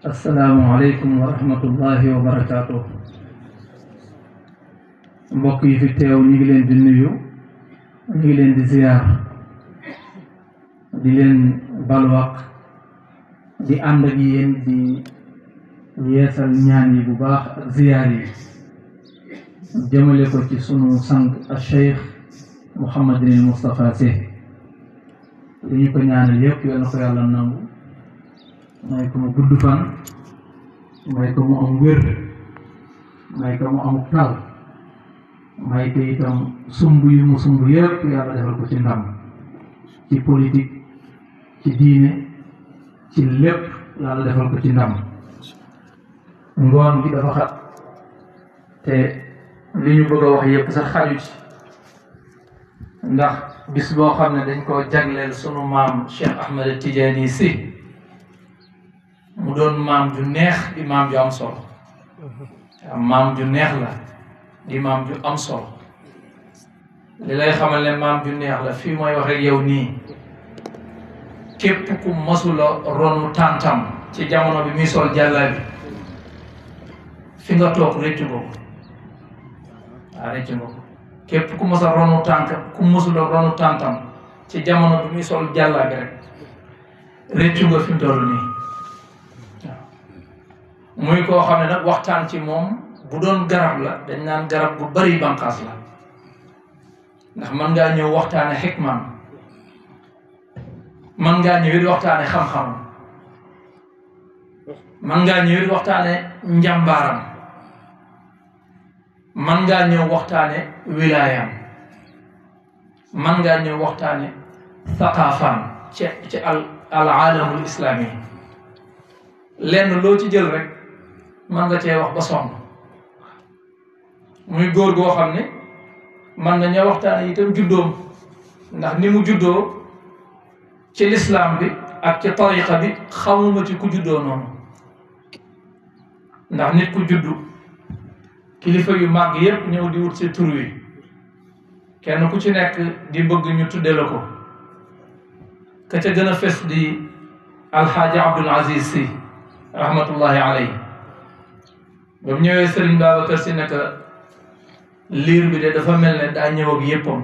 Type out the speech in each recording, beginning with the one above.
asalaamualeykum wa rahmatullahi wa barakaatu. mbokk yi fi teew ñu ngi leen di nuyu, ñu ngi leen di ziyaar, di leen balwaq, di ànd ak yéen di yeesal ñaan yi bu baax ak ziyaar yi jëmale ko ci sunu sang al Cheikh Mouhamadinil Moustapha Sy. li ñu ko ñaanal yëpp yal na ko yàlla nangu, may ko mu gudd fan, may ko mu am wér, may ko mu am tal, may ko itam sumb yu mu sumb yëpp yàlla defal ko ci ndam, ci politique, ci diine, ci lépp yàlla defal ko ci ndam. ngoon gi dafa xat te li ñu bëgg a wax yëpp sax xaju ci, ndax bis boo xam ne dañ koo jagleel sunu maam Cheikh Ahmed Tidiane Sy, mu doon maam ju neex di maam ju am solo. maam ju neex la di maam ju am solo. li lay xamal ne maam ju neex la fii mooy wax ak yow nii, képp ku masula ronu tàntam ci jamono bi muy sol jàlla bi, fi nga toog rëccu nga ko. waaw rëccu nga ko. képp ku mos a ronu tànk, ku mosula ronu tàntam ci jamono bi muy sol jàlla bi rek rëccu nga fi mu toll nii. muy koo xam ne nag waxtaan ci moom bu doon garab la dañ naan garab bu bari banqaas la, ndax mën ngaa ñëw waxtaane xikmaam, mën ngaa ñëw it waxtaane xam-xam, mën ngaa ñëw it waxtaane njàmbaaram, mën ngaa ñëw waxtaane wilaayam, mën ngaa ñëw waxtaane thaqaafaam ci al aalamul islaami. lenn loo ci jël rek mën nga cee wax ba sonn. muy góor goo xam ne mën nañoo waxtaane itam juddoom, ndax ni mu juddoo ci lislaam bi ak ci tariqa bi xamuma ci ku juddoo noonu. ndax nit ku juddu kilifa yu màgg yépp ñëw di wut ci tur wi, kenn ku ci nekk di bëgg ñu tudde la ko. ka ca gën a fes di alxaaji Abdul Aziz Sy rahmatullahi alayhi. ba mu ñëwee Sëriñ Babacar Sy nekk liir bi de dafa mel ne daa ñëw ak yéppam,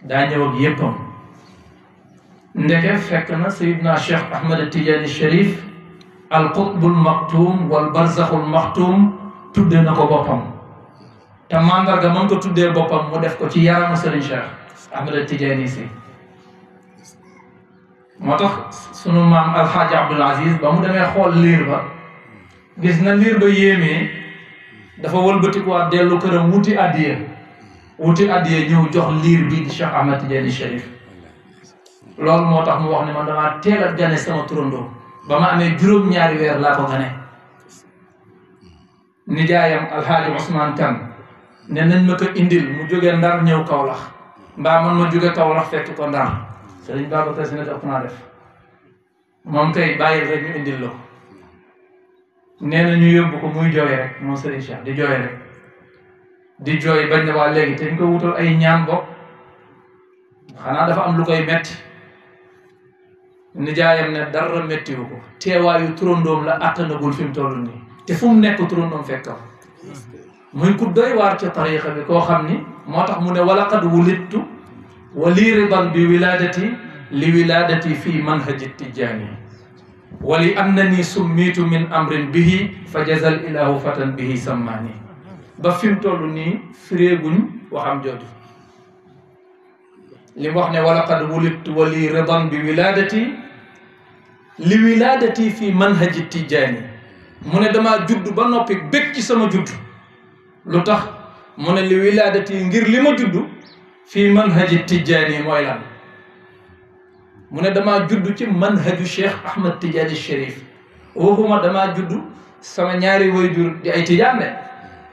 daa ñëw ak yéppam. ndeke fekk na Sayyidna Cheikh Ahmed Tidiane Chérif al qutbul maktum wal barzaxul maktum tudde na ko boppam, te mandarga mën ko tuddee boppam mu def ko ci yaramu Sëriñ Cheikh Ahmed Tidiane Sy. moo tax sunu maam alxaaji Abdul Aziz ba mu demee xool liir ba, gis na liir ba yéemee, dafa wëlbatikuwaat dellu këram wuti addiya ñëw jox liir bi di Cheikh Ahmed Tidiane Chérif. loolu moo tax mu wax ne man damaa teel a gane sama turandoo, ba ma amee juróom-ñaari weer laa ko gane. nijaayam alxaaji Ousmane Kane ne nañ ma ko indil, mu jógee Ndar ñëw Kawlax, mbaa man ma jóge Kawlax fekk ko Ndar. Sëriñ Babacar Sy ne ëpp naa def, moom kay bàyyi rek ñu indil la ko. nee na ñu yóbbu ko muy jooy rek, moom Sëriñ Cheikh di jooy rek, di jooy bañ ne waa léegi te ñu ko wutal ay ñaan bopp, xanaa dafa am lu koy metti. nijaayam ne dara mettiwu ko, teewaayu turandoom la attanagul fi mu toll nii, te fu mu nekk turandoom fekkal. muy ku doy waar ci tariqa bi, koo xam ni moo tax mu ne walaqad wulidtu wa lii ridan bi wiladati li wiladati fi manhaji tijaani wa li annani summitu min amrin bihi fa jazal ilahu fatan bihi sammaani. ba fi mu toll nii firéeguñ waxam jooju. li mu wax ne walaqad wulidtu wa lii ridan bi wiladati li wiladati fi manhaji tijaani. mu ne damaa judd ba noppi bég ci sama judd. lu tax mu ne li wiladati ngir li ma judd fii manhaji tijaani mooy lan. mu ne damaa judd ci manhaju Cheikh Ahmed Tidiane Chérif. waxuma damaa judd sama ñaari waajur di ay tijaan de,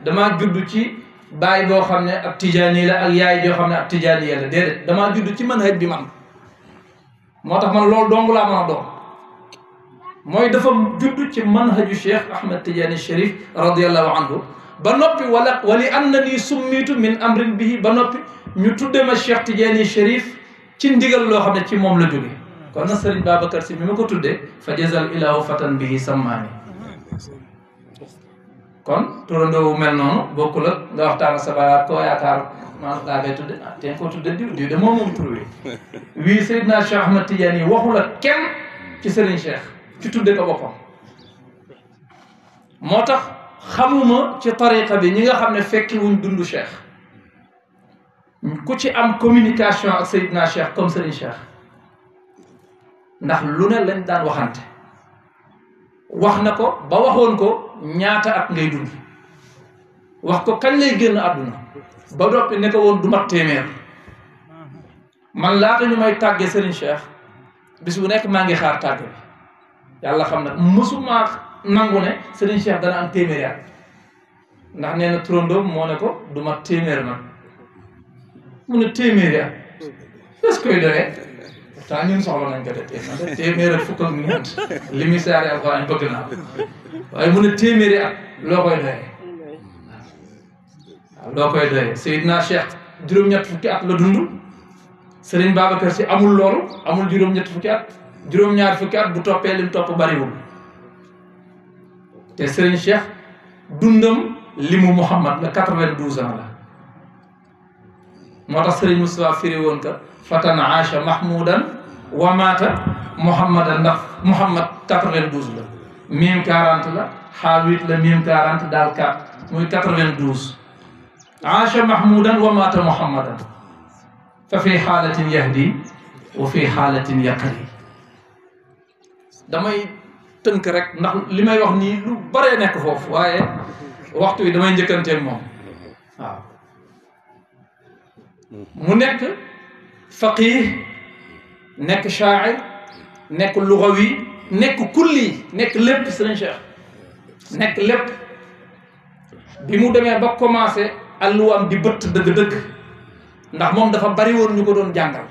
damaa judd ci baay boo xam ne ab tijaani la ak yaay joo xam ne ab tijaani la, déedéet damaa judd ci manhaj bi man. moo tax man loolu dong laa mën a doon, mooy dafa judd ci manhaju Cheikh Ahmed Tidiane Chérif radiyallahu anhu. ba noppi wali annani summitu min amrin bihi, ba noppi ñu tudde ma Cheikh Tidiane Chérif ci ndigal loo xam ne ci moom la jóge. kon nag Serigne Babacar Sy mi ma ko tuddee fa jazal ilahu fatan bihi sammaani kon turandoo mel noonu bokkul ak nga waxtaan ak sa baay koo yaakaar maa laa koy tudde ah te koo tudde diw de moom tur wi wii Seydina Cheikh Ahmad Tidiane yi waxul ak kenn ci Serigne Cheikh ci tudde ko boppam moo tax xamuma ci tariqa bi ñi nga xam ne fekki wuñ dund Cheikh ku ci am communication ak Seydina Cheikh comme Serigne Cheikh ndax lu ne lañ daan waxante wax na ko ba waxoon ko ñaata at ngay dund wax ko kañ lay génn àdduna ba doppi ne ko woon du mat téeméer man laata ñu may tàggee Serigne Cheikh bis bu nekk maa ngi xaar tàgge bi yàlla xam na mësuma nangu ne Serigne Cheikh dana am téeméeri at ndax nee na turandoom moo ne ko du mat téeméer nag mu ne téeméeri at est-ce que koy doyee pourtant ñun soxla nañ ko de téeméer ak fukk ak ñeent li muy saari alxuraan bëgg naa waaye mu ne téeméeri at loo koy doyee waaw loo koy doyee Seydina Cheikh juróom-ñett fukki at la dund Serigne Babacar Sy amul loolu amul juróom-ñett fukki at juróom-ñaar fukki at bu toppee lim topp bariwul te Serigne Cheikh dundam limu Muhammad la 92 ans la moo tax Serigne Moustapha firi woon ka fatan aasha mahmoudan wa maata Muhammadan ndax Muhammad 92 la mim 40 la xaa 8 la mim 40 daal 4 muy 92 aasha mahmoudan wa maata Muhammadan fa fi xaalatin yahdi wa fi xaalatin yaqri damay tënk rek ndax li may wax nii lu baree nekk foofu waaye waxtu wi damay njëkkanteeg moom waaw mu nekk faqih nekk shaa'ir nekk lugawi nekk kulli nekk lépp Serigne Cheikh nekk lépp bi mu demee ba commencé alluwaam di bëtt dëgg-dëgg ndax moom dafa bari woon ñu ko doon jàngal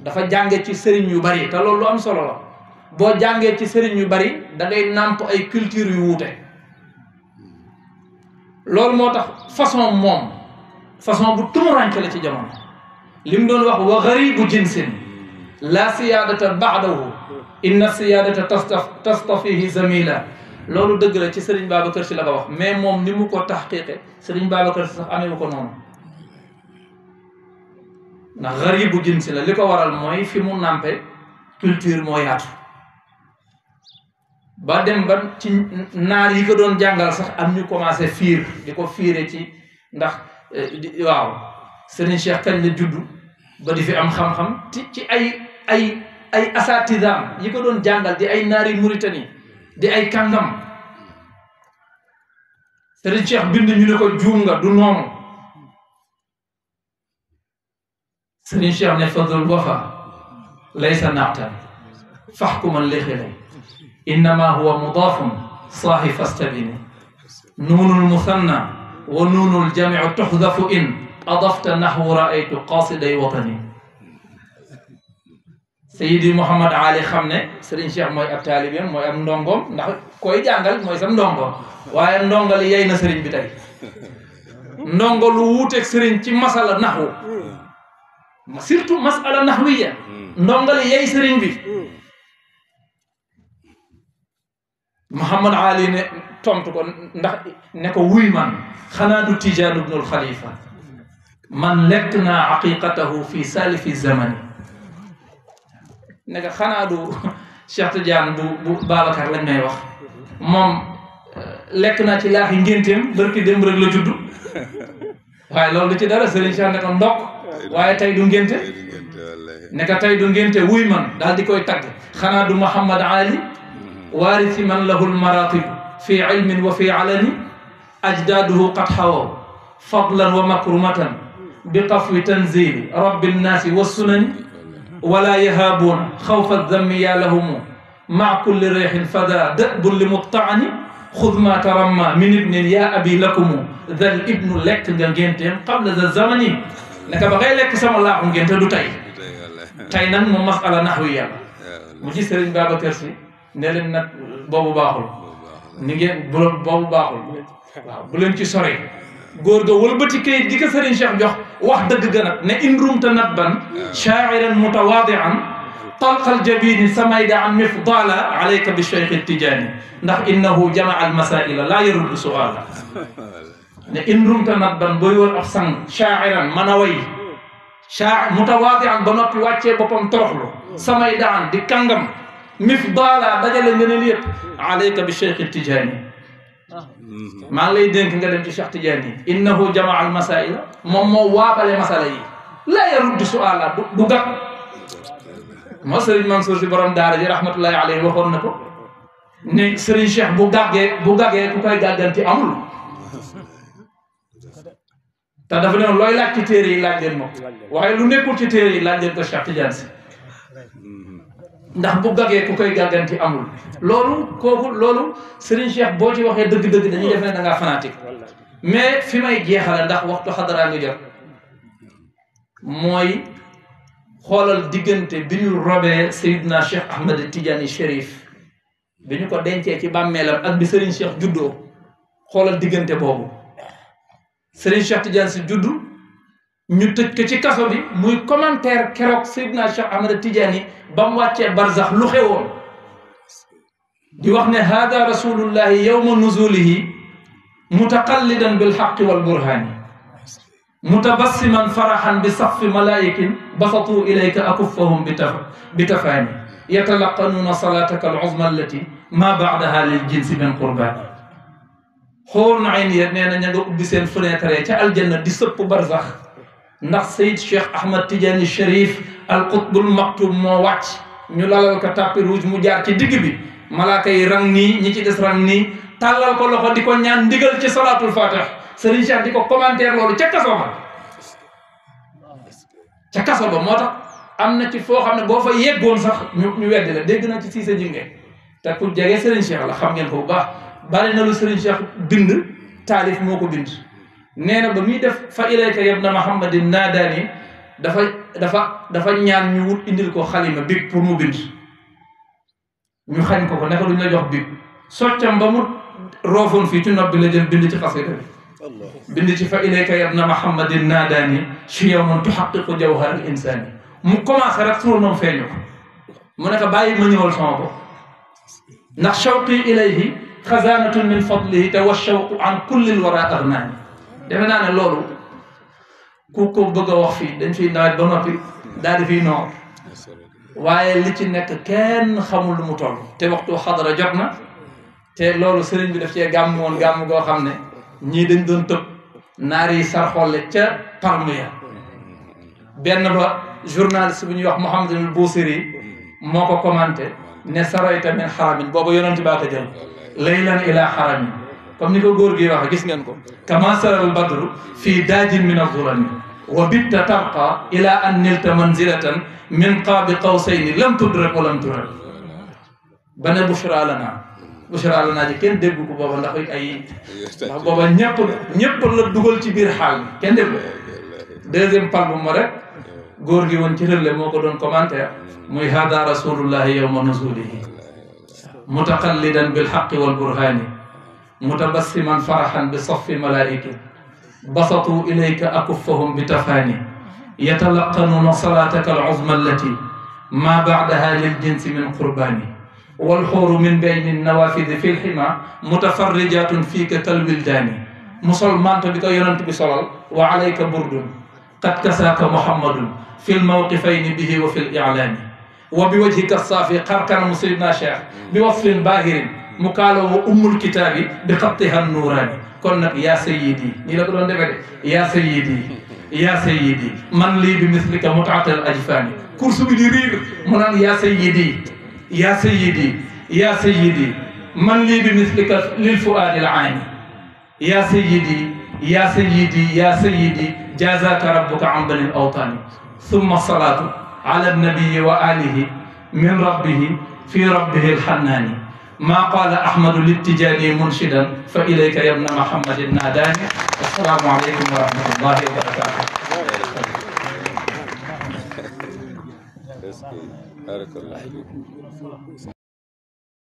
dafa jànge ci sëriñ yu bari te loolu lu am solo la boo jàngee ci sëriñ yu bari da ngay nàmp ay culture yu wuute loolu moo tax façon bu tumuranke la ci jamono li mu doon wax wa garibu jinsin la siyaadata baadahu inna siyaadata tastafihi zamila loolu dëgg la ci Serigne Babacar Sy la ko wax mais moom ni mu ko taxqiqe Serigne Babacar Sy sax amee ko noonu ndax garibu jinsi la li ko waral mooy fi mu nàmpe culture moo yaatu ba dem ba ci naar yi ko doon jàngal sax am ñu commencé fiir di ko fiire ci ndax waaw Serigne Cheikh kañ la juddu ba di fi am xam-xam ci ay asatidam yi ko doon jàngal di ay naari Mauritanie di ay kàngam Serigne Cheikh bind ñu ne ko juum nga du noonu Serigne Cheikh ne fadul wafa laysa naqtan faxkuman li xilay innama huwa mudaafun saahi fastabini nuunul musanna wa nuunul jamiu tuxdafu in adafta naxwu raaytu qaasiday watani Seydi Mouhamad Ali xam ne Serigne Cheikh mooy ab taalibeem mooy ab ndongoom ndax koy jàngal mooy sam ndongo waaye ndongali yey na Serigne bi tey ndongo lu wuuteeg Serigne ci masala naxwu surtout masala naxwiya ndongali yey Serigne bi Mouhamad Ali ne tontu ko ndax ne ko wuy man xanaa du Tijaan ibnul Xalifa man lekk naa aqiqatahu fi salifi zamani ne ko xanaa du Cheikh Tidiane bu Babacar lañ may wax moom lekk naa ci laaxi ngénteem barki démb rek la juddu waaye loolu du ci dara Serigne Cheikh ne ko ndokk waaye tey du ngénte ne ko tey du ngénte wuy man daal di koy tagg xanaa du Mouhamad Ali waarisi man lahu lmaratib fi ilmin wa fi alani ajdaaduhu qad xawaw fadlan wa makrumatan bi qafwi tanzili rabbi nnaasi wassunani wala yahaabuuna xawfa dammi yaa lahumu maa kulli reexin fada dëbun li muttaani xud ma taramma min ibnin yaa abi lakumu dal ibnu lekk nga ngénteem qabla za zamani ne ka ba ngay lekk sama laaxu ngénte du tey tey nag moom masala naxwiya mu ci Serigne Babacar Sy ne leen nag boobu baaxul ni ngeen boobu baaxul waaw bu leen ci sori góor ga wëlbati kayit gi ko Serigne Cheikh jox wax dëgg ga nag ne in rumta natban shaa'iran mutawaadi'an طلق الجبين سميد عن مفضال عليك بالشيخ التجاني ndax إنه جمع المسائل لا يرد سؤالا ne in rumta nabban boy wër ab sang shaa'iran man a way mutawaadi'an ba noppi wàccee boppam toroxlu samay daan di kàngam mifdaala dajale ngëneel yëpp alayka bi Cheikh Tidiane maa ngi lay dénk nga dem ci Cheikh Tidiane innahu jamaa al masaila moom moo waabale masala yi la yaruddu su'aala du gàtt moo Serigne Mansour si borom daara ji rahmatullahi alayhi waxoon na ko ne Serigne Cheikh bu gàggee ku koy gàgganti amul te dafa ne looy laaj ci téere yi laaj leen moom waaye lu nekkul ci téere yi laaj leen ko Cheikh Tidiane si ndax bu gaggee ku koy gàgganti amul loolu Serigne Cheikh boo ci waxee dëgg-dëgg dañuy def ne da ngaa fanatique mais fi may jeexale ndax waxtu xadaraa ngi jot mooy xoolal diggante bi ñu robee Seydina Cheikh Ahmed Tidiane Chérif bi ñu ko dencee ci bàmmeelam ak bi Serigne Cheikh juddoo xoolal diggante boobu Serigne Cheikh Tidiane si juddu ñu tëj ko ci kaso bi muy commentaire keroog Seydina Cheikh Ahmed Tidiane ba mu wàccee barzax lu xewoon di wax ne hada rasulullahi yawma nuzulihi mutaqallidan bil haqqi wal burhani mutabassiman farahan bi saffi malaikin basatu ilayka akuffahum bi tafani yatalaqanuna salataka al uzma allati ma ba'daha lil jinsi min qurbani xool na ay nit nee na ña nga ubbi seen fenêtre ca aljanna di sëpp barzax ndax Seyd Cheikh Ahmed Tidiane Chérif al qutbul maktub moo wàcc ñu lalal ko tapis rouge mu jaar ci digg bi malaaka yi rang nii ñi ci des rang nii tàllal ko loxo di ko ñaan ndigal ci salatul fatih Serigne Cheikh di ko commentaire loolu ca kaso ba moo tax am na ci foo xam ne boo fa yeggoon sax ñu weddi la dégg na ci Cissé Jinge te ku jege Serigne Cheikh la xam ngeen ko bu baax bari na lu Serigne Cheikh bind taalif moo ko bind nee na ba muy def fa ilayka yabna Muhammadin naadaani dafa ñaan ñu wut indil ko xalima big pour mu bind ñu xañ ko ne ko duñ la jox big soccam ba mu roofoon fii ci nopp bi la jël bind ci xasida bi bind ci fa ilayka yabna Muhammadin naadaani shi yawman tuhaqqiqu jawhar al insani mu commencé rek suur noom feeñu ko mu ne ko bàyyi ma ñëwal sama bopp ndax shawqi ilayhi xazaanatun min fadlihi te wa shawqu an kulli l wara agnaani defe naa ne loolu ku ko bëgg a wax fii dañ fiy nawet ba noppi daal di fiy noor waaye li ci nekk kenn xamul lu mu toll te waxtu xadara jot na te loolu sëriñ bi daf cee gàmm woon gàmm goo xam ne ñii dañ doon tëb naar yi sarxolle ca parme ya benn ba journaliste bu ñuy wax Mouhamadul Bousiri moo ko commenté ne sarayta min xaramin booba yonent baa ko jël laylan ila xaramin comme ni ko góor gi waxe gis ngeen ko kama saral badru fii daajin min azulami wa bitta tarqa ila an nilta manzilatan min qaabi qawsayni lam tudrak wa lam turak ba ne bushra lana ji kenn dégg ko booba ndax booba ñëpp la dugal ci biir xaal bi kenn dégg deuxième pal bu ma rek góor gi woon ci rëlle moo ko doon commentaire muy hada rasulullahi yawma nuzulihi mutaqallidan bil haqqi wal burhani mutabassiman farahan bi saffi malaiki basatu ilayka akuffahum bi tafani yatalaqanuna salataka al uzma allati ma ba'daha lil jinsi min qurbani wal huru min bayni nawafidi fi lxima mutafarrijatun fiika kal wildani musol manto bi ko yonent bi solal wa alayka burdun qad kasaaka muhammadun fi lmawqifayni bihi wa fi lilaani wa bi wajhika saafi xarkanamu sayyidina cheikh bi wasfin baahirin mu kaaloo wa ummul kitaabi bi xattiha nuuraani kon nag yaa sayyidi ñii la ko doon defee de yaa sayyidi man lii bi mislika mutaatal ajfaani course bi di riir mu naan yaa sayyidi man lii bi mislika lil fuaadi al aani yaa sayyidi jazaaka rabbuka an bani al-awtaani summa salaatu ala nabiyi wa alihi min rabbihi fi rabbihi al-hannaani maa qaala Ahmadu Tijaani munshidan fa ilayka ya ibna Muhammadin naadaani. Assalaamu aleykum wa rahmatullahi wa barakaatuh.